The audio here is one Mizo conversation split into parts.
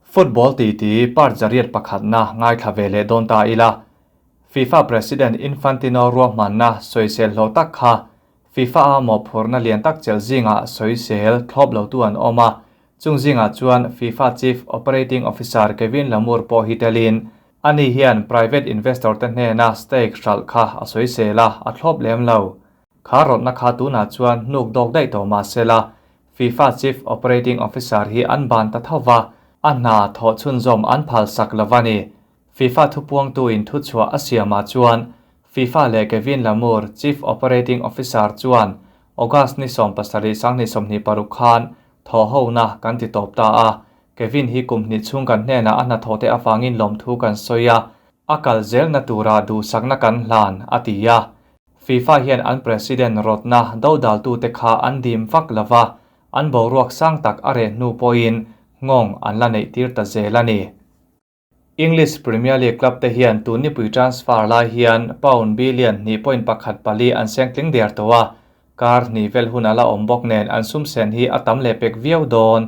Football titi part 800 pakhatna ngaithla ve leh dawn ta ila. FIFA President Infantino ruahmanna sawisel hlawh tak kha FIFA a mawhphurhna lian tak chelh zingah sawisel thlawp lotu an awm a, chung zingah chuan FIFA Chief Operating Officer Kevin Lamour pawh hi telin ani hian private investor te hnena stake hralh kha a sawisel a, a thlawp lem lo. Kha rawtna kha tunah chuan hnuk dawk daih tawh mah sela, FIFA Chief Operating Officer hi an ban ta tho va, a hna thawh chhunzawm an phal sak lo va ni. FIFA thupuangtu in thuchhuah a siamah chuan FIFA leh Kevin Lamour, Chief Operating Officer chuan August ni 17 2026 khan thawhhona kan ti tawp ta a. Kevin hi kum hnih chhung kan hnenah a hnathawhte avangin lawmthu kan sawi a, a kal zelna tura duhsakna kan hlan, a ti a. FIFA hian an President rawtna dodaltute kha an dim vak lo va, an boruak sang tak a reh hnu pawhin nghawng an la neihtir ta zel a ni. English Premier League club te hian tun nipui transfer lai hian pound billion 2.14 an seng tling der tawh a, kar hnih vel hun a la awm bawk nen an sum sen hi a tam leh pek viau dawn.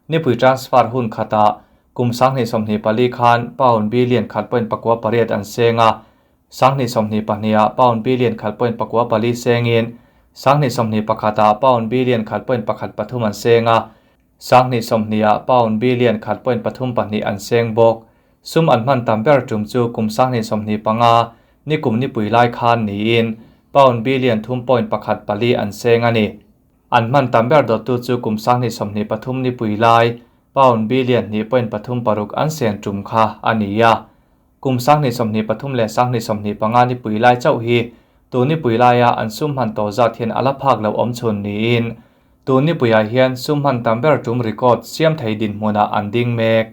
Nipui transfer hun khatah kum 2024 khan pound billion 1.98 an seng a, 2022 ah pound billion 1.94 sengin 2021 ah pound billion 1.13 an seng a, 2020 ah pound billion 1.32 an seng bawk. Sum an hman tam ber tum chu kum 2025 ni kum nipui lai khan niin pound billion 3.14 an seng a ni. An hman tam ber dawttu chu kum 2023 nipui lai pound billion 2.36 an sen tum kha a ni a. Kum 2023 leh 2025 nipui lai chauh hi tu nipui laia an sum hman tawh zat hian a la phak lo awm chhun niin tun nipuiah hian sum hman tam ber tum record siam thei dinhmunah an ding mek.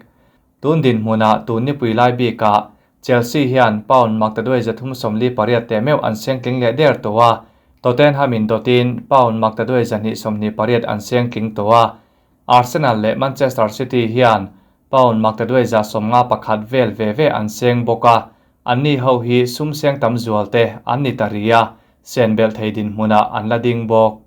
Tun dinhmunah tun nipui lai bikah Chelsea hian pound 338 te meuh an seng tling leh der tawh a, Tottenham in dawtin pound 228 an seng tling tawh a. Arsenal leh Manchester City hian pound 251 vel ve ve an seng bawk a, anni ho hi sum seng tam zual te an ni ta ri a, sen belh thei dinhmunah an la ding bawk.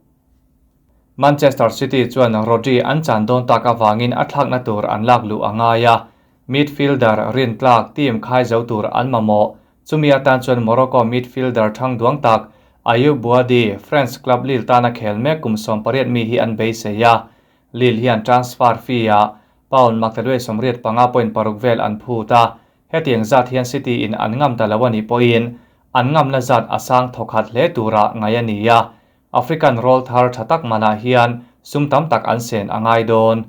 Manchester City chuan Rodri an chan dawn tak avangin a thlakna tur an lak luh a ngai a, midfielder Rin Clark team khai zo tur an mamawh. Chumi atan chuan Morocco midfielder thang duang tak Ayyoub Bouaddi, French club Lille tana khel mek kum 18 mi hi an beisei a. Lille hian transfer fee ah pound 285.6 vel an phut a, hetiang zat hian City in an ngam ta lo a nih pawhin an ngamna zat a sang thawkhat hle tura ngai a ni a. African roll thar tha tak manah hian sum tam tak an sen a ngai dawn.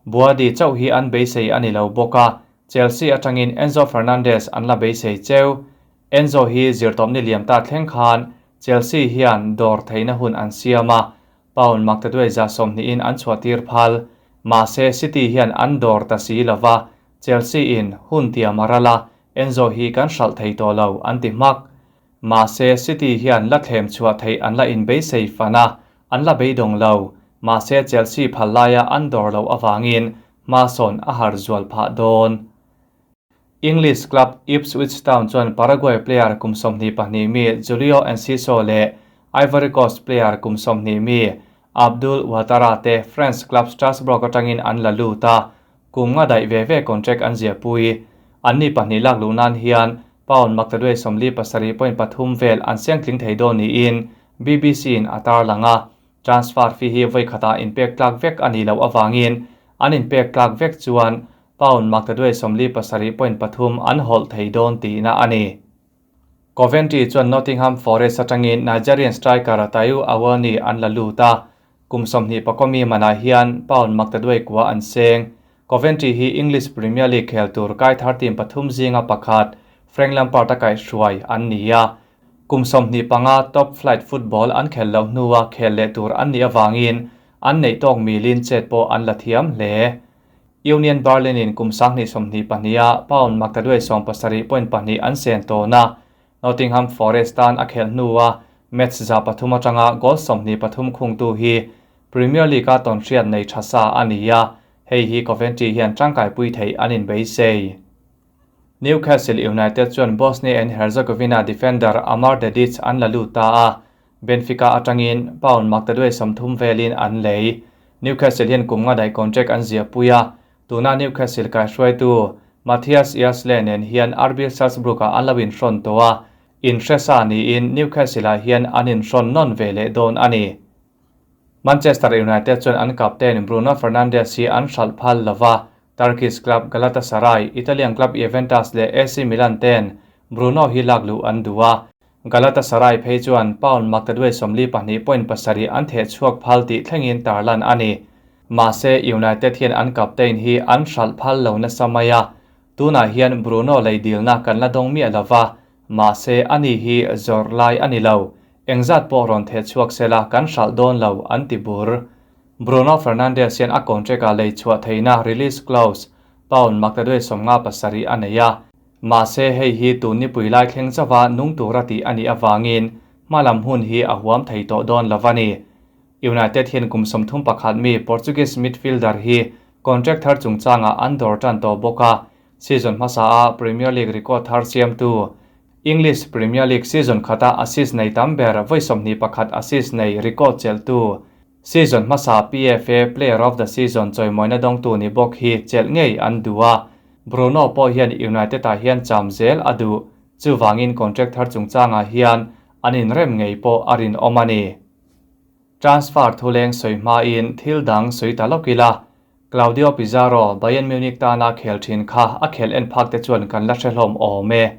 Bouaddi chauh hi an beisei a ni lo bawk a, Chelsea atangin Enzo Fernandez an la beisei cheu. Enzo hi zirtawpni liam ta thleng khan Chelsea hian dawr theihna hun an siam a, pound 220 in an chhuahtir phal. Mahse City hian an dawr ta si lova, Chelsea in hun tiam a ral a, Enzo hi kan hralh thei tawh lo an ti hmak. Mahse City hian la thlem chhuah theih an la inbeisei fan a, an la beidawng lo. Mahse Chelsea phal laia an dawr loh avangin hmasawn a har zual phah dawn. English club Ipswich Town chuan Paraguay player kum 22 mi Julio Enciso leh Ivory Coast player kum 20 mi Abdul Ouattara te French club Strasbourg atangin an la lut a, kum nga daih ve ve contract an zia pui. An ni pahnih lak luh nan hian pound 237.3 vel an seng tling thei dawn niin BBC in a tar lang a. Transfer fee hi voi khatah inpek tlak vek a ni loh avangin an inpek tlak vek chuan pound 237.3 an hawlh thei dawn tihna a ni. Coventry chuan Nottingham Forest atangin Nigerian striker Taiwo Awoniyi an la lut a, kum 24 mi manah hian pound 2 an seng. Coventry hi English Premier League khel tur kai thar team pathum zinga pakhat Frank Lampard a kai hruai an ni a. Kum 25 top flight football an khel lo hnuah khel leh tur an nih avangin an neih tawk milin chet pawh an la thiam hle. Union Berlin in kum 2022 ah pound 270.2 an sen tawh a, Nottingham Forest tan a khel hnuah match za pathum atanga goal 23 khungtu hi Premier League a tawn hriat nei tha sa a ni a, hei hi Coventry hian tangkai pui thei an inbeisei. Newcastle United chuan Bosnia and Herzegovina defender Amar Dedic an la lut ta a, Benfica atangin pound 230 velin an lei. Newcastle hian kum nga daih contract an zia pui a, Tuna Newcastle kaihruaitu Matthias Jaissle nen hian RB Salzburg-ah an lo inhrawn tawh a, inhre sa niin Newcastle-ah hian an inhrawn nawn ve leh dawn a ni. Manchester United chuan an captain Bruno Fernandes hi an hralh phal lo va, Turkish club Galatasaray, Italian club Juventus leh AC Milan ten Bruno hi lak luh an duh a, Galatasaray phei chuan pound maktaduai 42 point pasarih an theh chhuak phal tih thlengin tarlan a ni. Mahse, United hian an captain hi an hralh phal lo nasa mai a, tunah hian Bruno lei dilna kan la dawng miah lo va, mahse ani hi zawrh lai a ni lo, engzat pawh rawn theh chhuak sela kan hralh dawn lo, an ti bur. Bruno Fernandes hian a contract-ah lei chhuah theihna release clause pound maktaduai 57 a nei a, mahse hei hi tun nipui lai thleng chauha nung tura tih a nih avangin hmalam hun hi a huam thei tawh dawn lo a ni. United hian kum 31 mi Portuguese midfielder hi contract thar chungchangah an dawr tan tawh bawk a, season hmasa a Premier League record thar siamtu English Premier League season khata assist nei tam ber vawi 21 assist nei record chelhtu season hmasa PFA Player of the Season chawimawina dawngtu ni bawk hi chelh ngei an duh a, Bruno pawh hian United-ah hian cham zel a duh, chuwangin contract thar chungchangah hian an inrem ngei pawh a rinawm a ni. Transfer thuleng sawi hmain thil dang sawi ta lawk ila, Claudio Pizarro, Bayern Munich tana khel thin kha a khel en phak te chuan kan la hre hlawm awm e.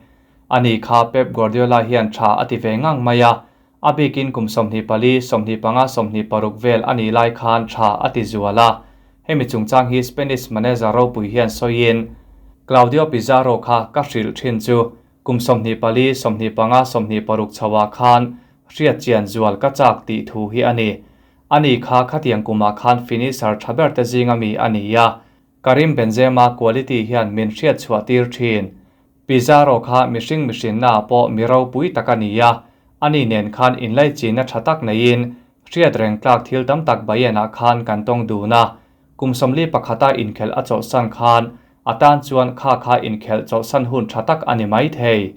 Ani kha Pep Guardiola hian tha a ti ve ngang mai a, a bikin kum 24, 25, 26 vel a nih lai khan tha a ti zual a. Hemi chungchang hi Spanish manager ropui hian sawiin, Claudio Pizarro kha ka hrilh thin chu kum 24, 25, 26 chhoah khan hriat chian zual ka chak tih thu hi a ni. Ani kha khatiang kumah khan finisher tha ber te zinga mi a ni a, Karim Benzema quality hian min hriat chhuah tir thin. Pizarro kha mihring mihrin na pawh mi ropui tak a ni a, ani nen khan inlai china tha tak neiin hriat reng tlak thil tam tak Bayern-ah khan kan tawng dun a, kum 41 inkhel a chawlhsan khan atan chuan kha kha inkhel chawlhsan hun tha tak a ni mai thei.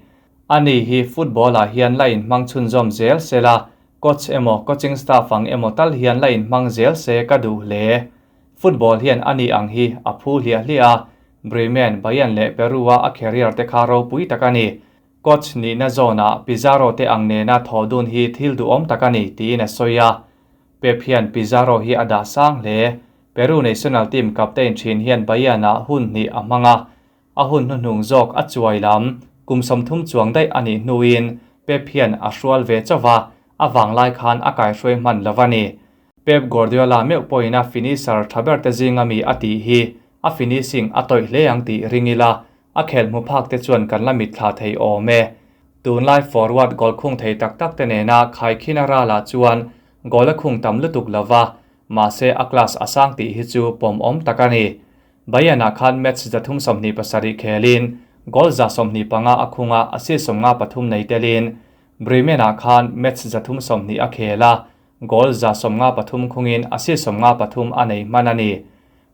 Ani hi football-ah hian la inhmang chhunzawm zel sela, coach emaw coaching staff ang emaw tal hian la inhmang zel se ka duh hle. Football hian ani ang hi a phu hliah hliah a, Bremen, Bayern leh Peru-a a career te kha ropui tak a ni. Coach nihna zone-ah Pizarro te ang nena thaw dun hi thil duhawm tak a ni tiin a sawi a. Pep hian Pizarro hi a dah sang hle. Peru national team captain thin hian Bayern-ah hun hnih a hmang a, a hun hnuhnung zawk a chuai lam kum 30 chuang daih a nih hnuin Pep hian a hrual ve chauha, a vang lai khan a kaihruai hman lo a ni. Pep Guardiola meuh pawhin a finisher tha ber te zinga mi a tih hi a finishing a tawih hle ang tih ring ila, a khel hmu phak te chuan kan la mit thla thei awm e. Tunlai forward goal khung thei tak tak te nena khaikhin a rala chuan goal a khung tam lutuk lova, mahse a class a sang tih hi chu pawm awm tak a ni. Bayern-ah khan match 327 khelin goal 125 a khunga assist 53 nei telin Bremen-ah khan match 320 a khela goal 153 khungin assist 53 a nei hman a ni.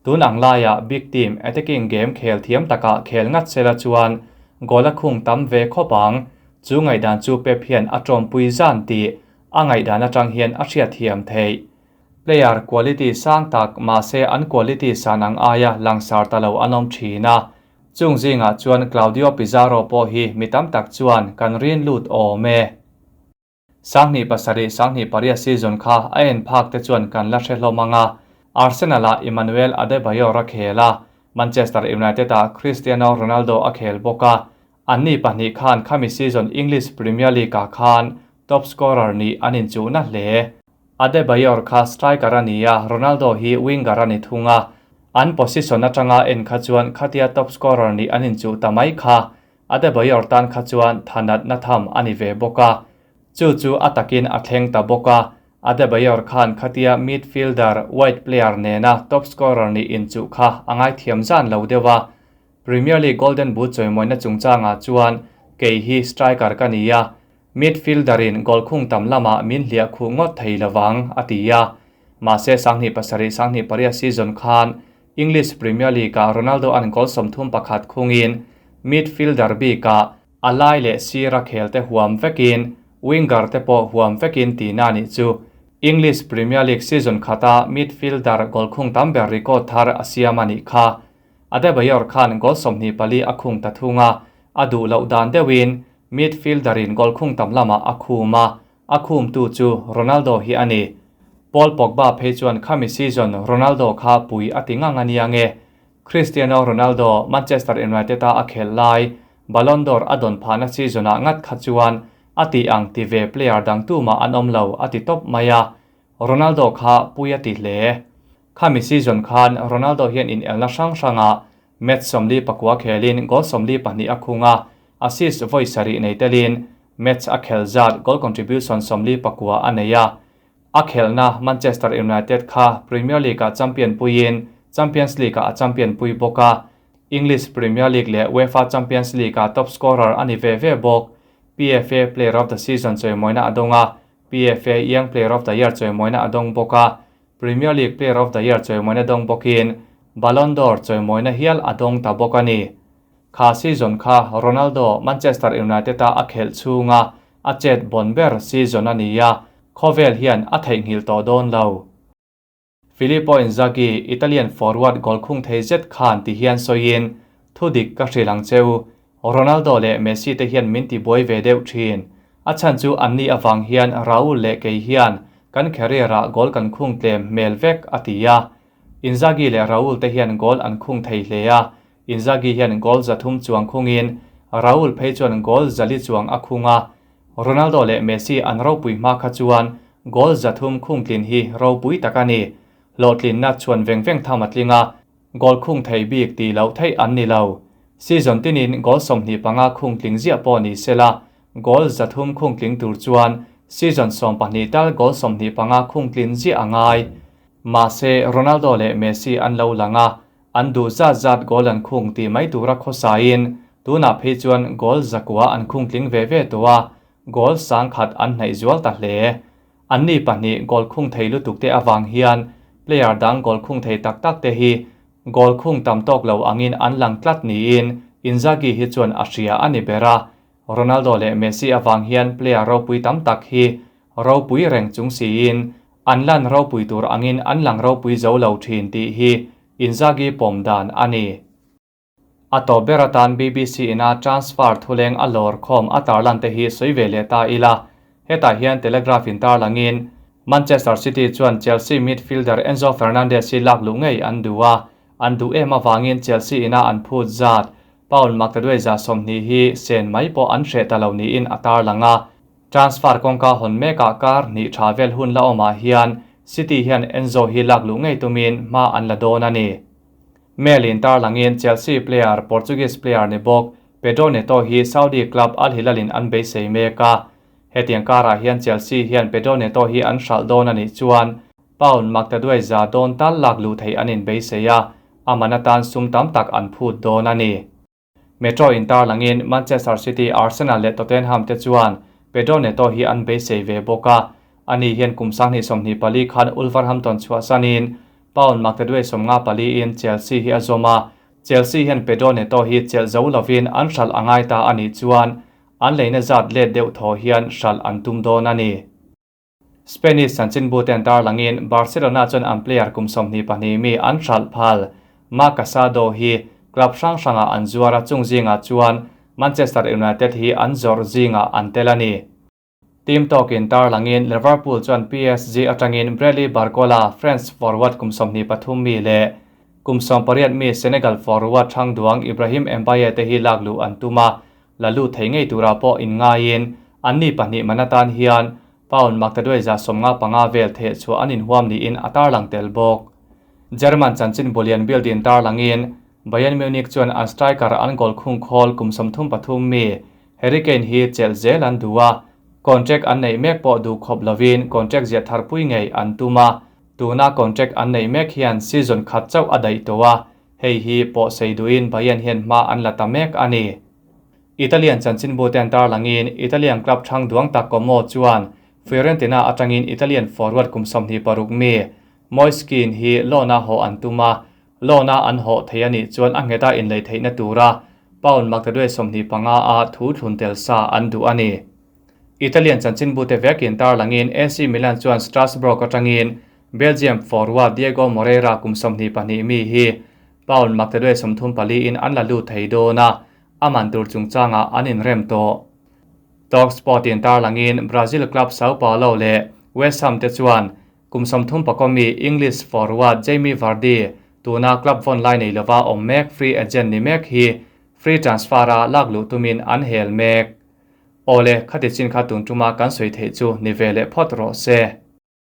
Tun ang laiah big team attacking game khel thiam takah khel ngat sela chuan goal a khung tam ve khawp ang, chu ngaihdan chu Pep hian a tawmpui zan tih a ngaihdan atang hian a hriat thiam theih. Player quality sang tak mahse an quality san ang aia langsar ta lo an awm thin a, chung zingah chuan Claudio Pizarro pawh hi mi tam tak chuan kan rin lut awm e. 2007 2008 season kha a en phak te chuan kan la hre hlawm anga, Arsenal-ah Emmanuel Adebayor a khel a, Manchester United-ah Cristiano Ronaldo a khel bawk a, anni pahnih khan khami season English Premier League-ah khan top scorer nih an inchuhna hle. Adebayor kha striker a ni a, Ronaldo hi winger a ni thung a, an position atanga en kha chuan khatia top scorer nih an inchuh ta mai kha Adebayor tan kha chuan thanat na tham a ni ve bawk a, chu chu a takin a thleng ta bawk a, Adebayor khan khatia midfielder wide player nena top scorer nih inchuh kha a ngai thiam zan lo deuh a. Premier League Golden Boot chawimawina chungchangah chuan kei hi striker ka ni a, midfielder-in goal khung tam lamah min hliah khuh ngawt thei lovang a ti a. Mahse 2007 2008 season khan English Premier League-ah Ronaldo an goal 31 khungin midfielder bikah a lai leh sira khel te huam vekin winger te pawh huam vekin tina ni chu English Premier League season khata midfielder goal khung tam ber record thar a siam a nih kha. Adebayor khan goal 24 a khung ta thung a, a duh loh dan deuhin midfielder in goal khung tam lamah a khum a, a khumtu chu Ronaldo hi a ni. Paul Pogba phei chuan khami season Ronaldo kha pui a ti ngang a nia nge. Cristiano Ronaldo Manchester United-a a khelh lai Ballon d'Or a dawn phahna season-ah ngat kha chuan a tih ang ti ve player dang tumah an awm lo a ti tawp mai a, Ronaldo kha pui a ti hle. Khami season khan Ronaldo hian inelna hrang hrangah match 49 khelin goal 42 a khung a, assist vawi sarih nei telin match a khel zat goal contribution 49 a nei a. A khelhna Manchester United kha Premier League-ah champion puiin Champions League-ah a champion pui bawk a, English Premier League leh UEFA Champions League-ah top scorer a ni ve ve bawk. PFA Player of the Season chawimawina a dawng a, PFA Young Player of the Year chawimawina a dawng bawk a, Premier League Player of the Year chawimawina dawng bawkin Ballon d'Or chawimawina hial a dawng ta bawk a ni. Kha season kha Ronaldo Manchester United-a a khelh chhunga a chet bawn ber season a ni a, khawvel hian a theihnghilh tawh dawn lo. Filippo Inzaghi, Italian forward goal khung thei zet khan ti hian sawiin, Thu dik ka hrilh ang cheu, Ronaldo leh Messi te hian min ti buai ve deuh thin. A chhan chu anni avang hian Raul leh kei hian kan career-ah goal kan khung tlem hmel vek, a ti a. Inzaghi leh Raul te hian goal an khung thei hle a, Inzaghi hian goal 300 chuang khungin Raul phei chuan goal 400 chuang a khung a. Ronaldo leh Messi an ropui hma kha chuan goal 300 khung tlin hi ropui tak a ni. Hlawhtlinna chuan veng veng tham a tling a, goal khung thei bik tih loh theih an ni lo. Season tinin goal 25 khung tling ziah pawh ni sela, goal 300 khung tling tur chuan season 12 tal goal 25 khung tlin ziah a ngai. Mahse, Ronaldo leh Messi an lo lang a, an duh zat zat goal an khung tih mai tura khawsain tunah phei chuan goal 900 an khung tling ve ve tawh a, goal 10,000 an hnaih zual ta hle. Anni pahnih goal khung thei lutuk te avang hian player dang goal khung thei tak tak te hi goal khung tam tawk lo angin an lang tlat niin Inzaghi hi chuan a hria a ni ber a. Ronaldo leh Messi avang hian player ropui tam tak hi ropui reng chung siin an lan ropui tur angin an lang ropui zo lo thin tih hi Inzaghi pawm dan a ni. A tawp ber atan BBC ina transfer thuleng a lawr khawm a tarlan te hi sawi ve leh ta ila. Hetah hian Telegraph in tarlangin Manchester City chuan Chelsea midfielder Enzo Fernandez hi lak luh ngei an duh a, an duh em avangin Chelsea ina an phut zat pound maktaduai 20 hi sen mai pawh an hreh ta lo niin a tarlang a. Transfer kawngka hawn mekah kar hnih tha vel hun la awmah hian City hian Enzo hi lak luh ngei tumin hma an la dawn a ni. Mail in tarlangin Chelsea player Portuguese player ni bawk Pedro Neto hi Saudi club Al Hilal in an beisei mek a. Hetiang karah hian Chelsea hian Pedro Neto hi an hralh dawn a nih chuan pound maktaduai 100 dawn tal lak luh theih an inbeisei a, a man atan sum tam tak an phut dawn a ni. Metro in tarlangin Manchester City, Arsenal leh Tottenham te chuan Pedro Neto hi an beisei ve bawk a. Ani hian kum 2024 khan Wolverhampton chhuahsanin pound maktaduai 54 in Chelsea hi a zawm a. Chelsea hian Pedro Neto hi chelh zo lovin an hralh a ngai ta a nih chuan an leina zat let deuh thaw hian hralh an tum dawn a ni. Spanish chanchinbu ten tarlangin Barcelona chuan an player kum 22 mi an hralh phal Marc Casado hi club hrang hrangah an zuar a, chung zingah chuan Manchester United hi an zawrh zingah an tel a ni. Team talk-in tarlangin Liverpool chuan PSG atangin Bradley Barcola, France forward kum 23 mi leh kum 18 mi Senegal forward thang duang Ibrahim Mbaye te hi lak luh an tum a, la lut thei ngei tura pawh in ngaiin anni pahnih man atan hian pound maktaduai 55 vel theh chhuah an inhuam niin a tarlang tel bawk. German chanchin bulian Bild in tarlangin Bayern Munich chuan an striker an goal khung khawl kum 33 mi Harry Kane hi chelh zel an duh a, contract an neih mek pawh duh khawp lovin contract ziah tharpui ngei an tum a, tuna contract an neih mek hian season khat chauh a daih tawh a, hei hi pawh sei duhin Bayern hian hma an la ta mek a ni. Italian chanchinbu ten tarlangin Italian club thang duang tak Como chuan Fiorentina atangin Italian forward kum 26 mi Moise Kean hi loan-a haw an tum a, loan-a an haw thei a nih chuan a ngheta inlei theihna tura pound maktaduai 25 a thu thlun tel sa an duh a ni. Italian chanchinbu te vekin tarlangin AC Milan chuan Strasbourg atangin Belgium forward Diego Moreira kum 22 mi hi Pound maktaduai 34 in an la lut thei dawn a, a man tur chungchangah an inrem tawh. Talksport in tarlangin Brazil club Sao Paulo leh West Ham te chuan kum 30 mi English forward Jamie Vardy tuna club vawn lai nei lova awm mek free agent ni mek hi free transfer a lak luh tumin an hel mek. Awle, khati chin kha tun tuma kan sawi theih chu ni ve leh phawt rawh se.